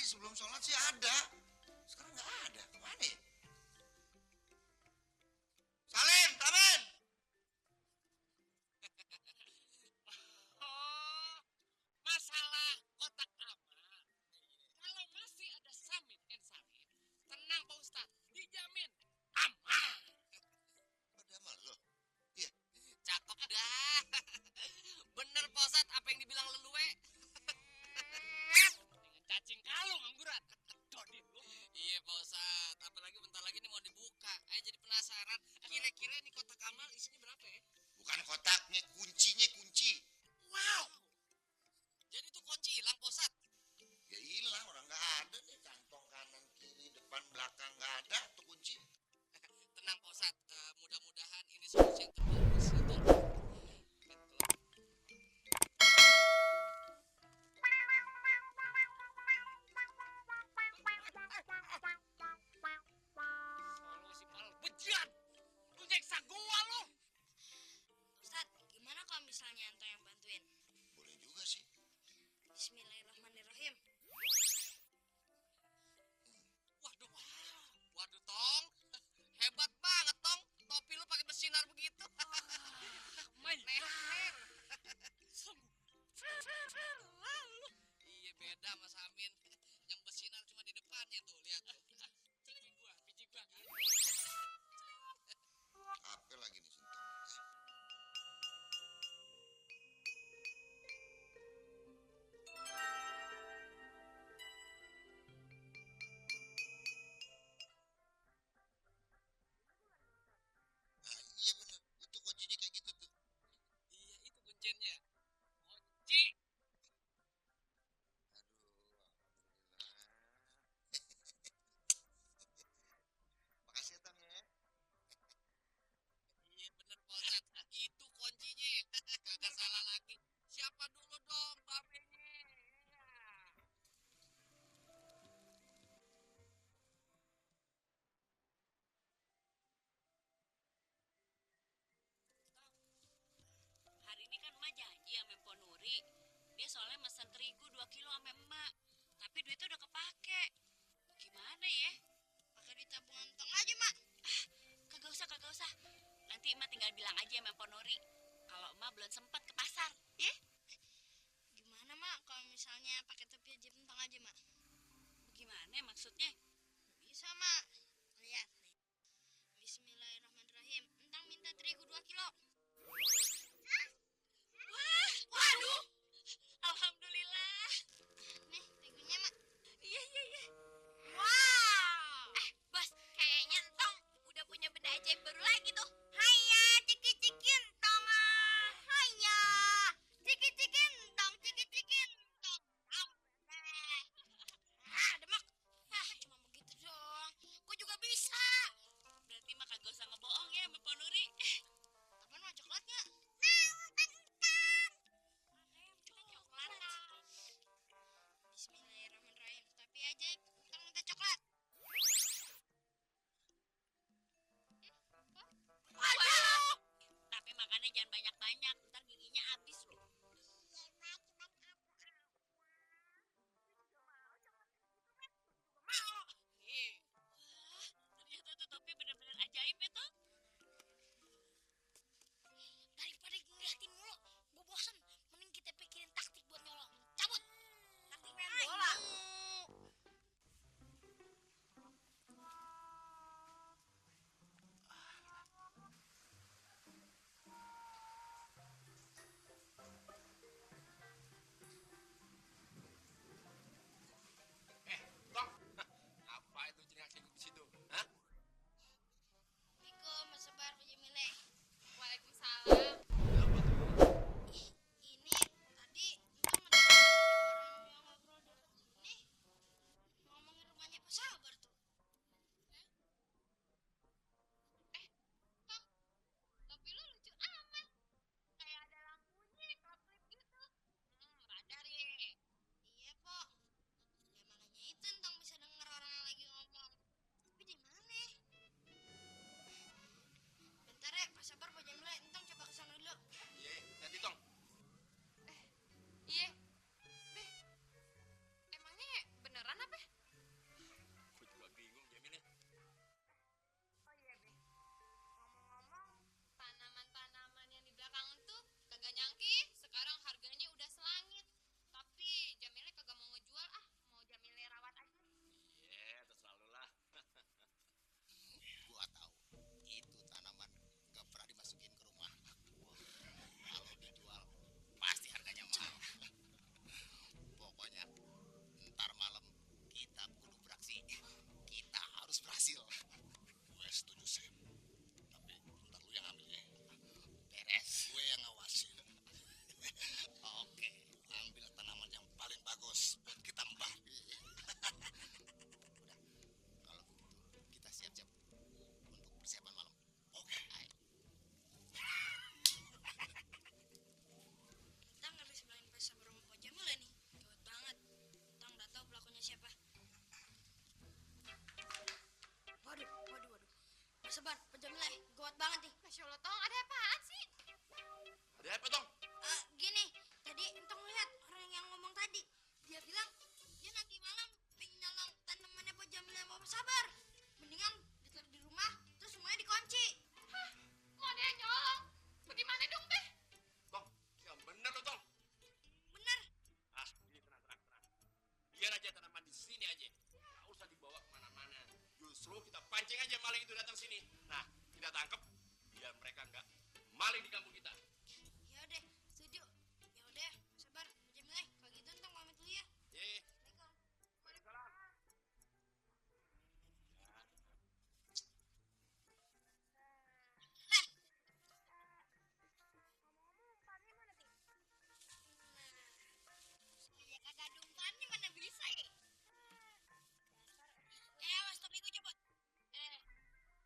sebelum sholat sih ada. Sekarang nggak ada. Kemana ya? Salim, Tamen. Oh, masalah kotak amal. Kalau masih ada Samin and Samin, tenang Pak Ustadz, dijamin aman. Ada amal lo. Iya. Cakep dah. Bener Pak Ustadz apa yang dibilang leluwe. Dengan cacing kalung angguran. Dodin lu. Iya Pak Ustadz, apalagi bentar lagi nih mau dibuka. Ayo jadi penasaran, kira-kira nih kotak amal isinya berapa ya? Bukan kotaknya, kuncinya kunci. Wow. Jadi tuh kunci hilang Pak Ustadz. Ya hilang, orang nggak ada nih. Kantong kanan, kiri, depan, belakang nggak ada tuh kunci. Tenang Pak Ustadz, mudah-mudahan ini solusi yang terbagus gitu. Solusi paling bejat. Lu nyeksa gua lu. Ustaz, gimana kalau misalnya Anto yang bantuin? Boleh juga sih. Bismillahirrahmanirrahim. Waduh, waduh Tong, hebat banget Tong. Topi lu pakai bersinar begitu. Main leher. Iya beda Mas Amin. Yang bersinar cuma di depannya tuh, lihat. Biji gua kan. Apa lagi nih Sintong? Iya bener, itu kuncinya kayak gitu tuh. Iya itu kuncinya. Kunci. Aduh, alhamdulillah. Makasih ya Tang ya. Iya bener Pak Ustadz, itu kuncinya. Kagak salah lagi. Siapa dulu dong babenya? Ya. Hari ini kan emak janji sama Mpok Nuri. Dia soalnya mesen terigu 2 kilo sama emak. Tapi duitnya udah kepake. Gimana ya? Pakai di tabungan tong aja, Mak. Kagak usah. Nanti emak tinggal bilang aja sama Mpok Nuri. Kalau emak belum sempat ke pasar, ya? Gimana, Mak? Kalau misalnya pakai tepi aja tong aja, Mak. Gimana maksudnya? Bisa, Mak. Lihat nih. Bismillahirrahmanirrahim. Entang minta terigu 2 kilo. Wah, waduh. Alhamdulillah. Nih, terigunya, Mak. Iya. Wow. Bos, kayaknya Entong udah punya benda ajaib baru lagi tuh. Haya, ciki-ciki Entong. Haya. Ciki-ciki Entong, ciki-ciki Entong. Demak. Cuma begitu doang. Kok paling di kampung kita. Ya udah, setuju. Ya udah, sabar. Jamilai, kalau gitu ntar pamit dulu ya. Ye. Assalamualaikum. Ngomong-ngomong, umpannya mana, Ti? Ya kagak ada umpannya, mana bisa ya? Awas topi gue copot.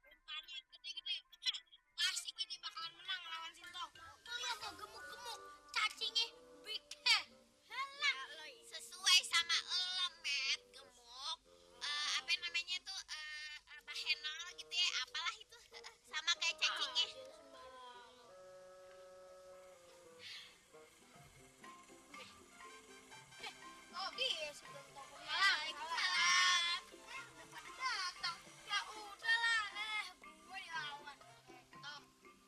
Umpannya gede-gede. Pasti kita bakalan menang lawan Sintong. Tuh lihat tuh, gemuk-gemuk. Cacingnya big. Halah, sesuai sama lo, Met. Gemuk. Apa namanya tuh, bahenol gitu ya. Apalah itu. Sama kayak cacingnya. Oh iya, sebelum toko Waalaikumsalam. Udah pada datang. Ya udahlah, gue dilawan. Tom,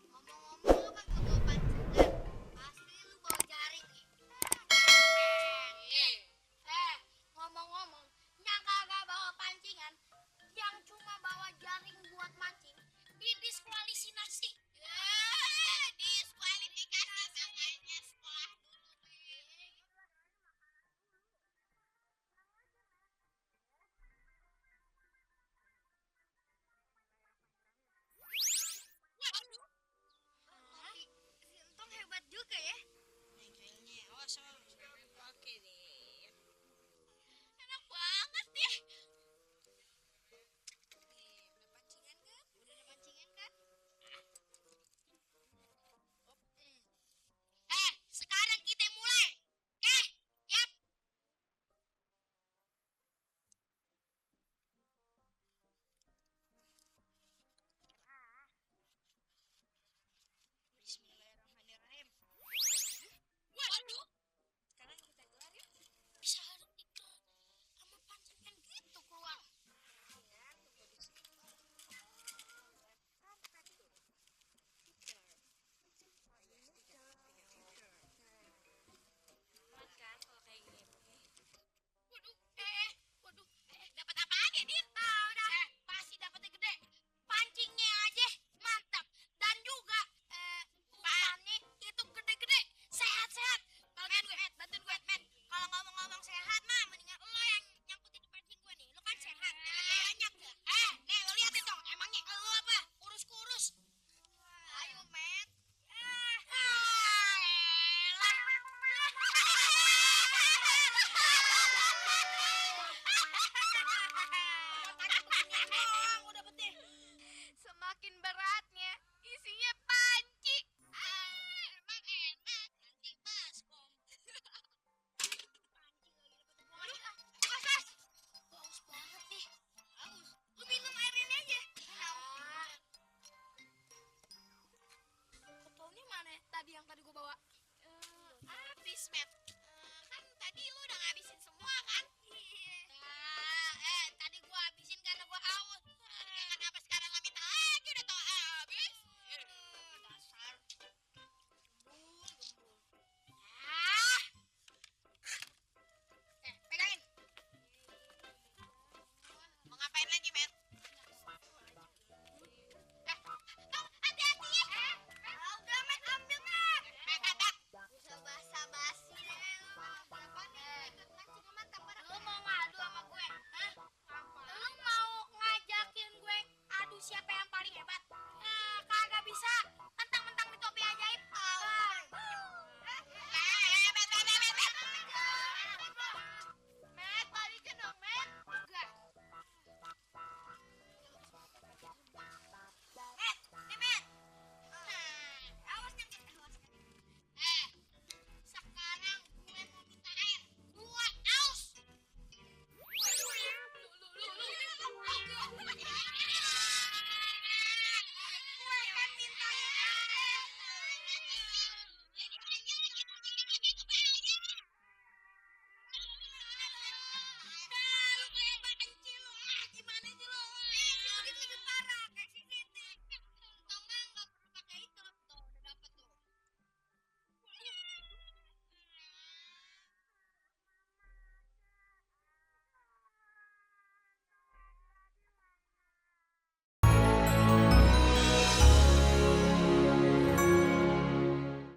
ngomong-ngomong lu kan bawa pancingan. Pasti lu bawa jaring nih. Ngomong-ngomong, yang kagak bawa pancingan, yang cuma bawa jaring buat mancing, didiskualifikasi. Diskualifikasi makanya sekolah dulu, Waduh, Sintong hebat juga ya. Kayaknya, awas. Oke deh. Enak banget deh. Udah pancingan kan? Udah ada pancingan kan? Sekarang kita mulai. Oke? Yap. Bismillahirrahmanirrahim. Waduh. Sekarang kita keluar ya. Bisa harus ikut sama pancingan gitu keluar. Ya, tunggu di sini. Makan kalau kayak gini. Waduh, waduh, dapat apaan ya dia? Tahu dah. Pasti dapatnya gede. Pancingnya aja mantap dan juga umpannya itu gede-gede, sehat-sehat. Bantuin gue, men. Kalau ngomong-ngomong sehat mah mendingan lo yang nyangkutin di pancing gue nih. Lo kan sehat, banyak ya. Nih lo liatin dong, emangnya lo apa? Kurus-kurus. Ayo, men. Semakin beratnya, isinya panci. Emang enak, nanti baskom. Waduh, haus banget nih. Haus. Lu minum air ini aja. Botolnya mana tadi yang tadi gua bawa? Habis, Met. Kan tadi lu udah ngabisin semua.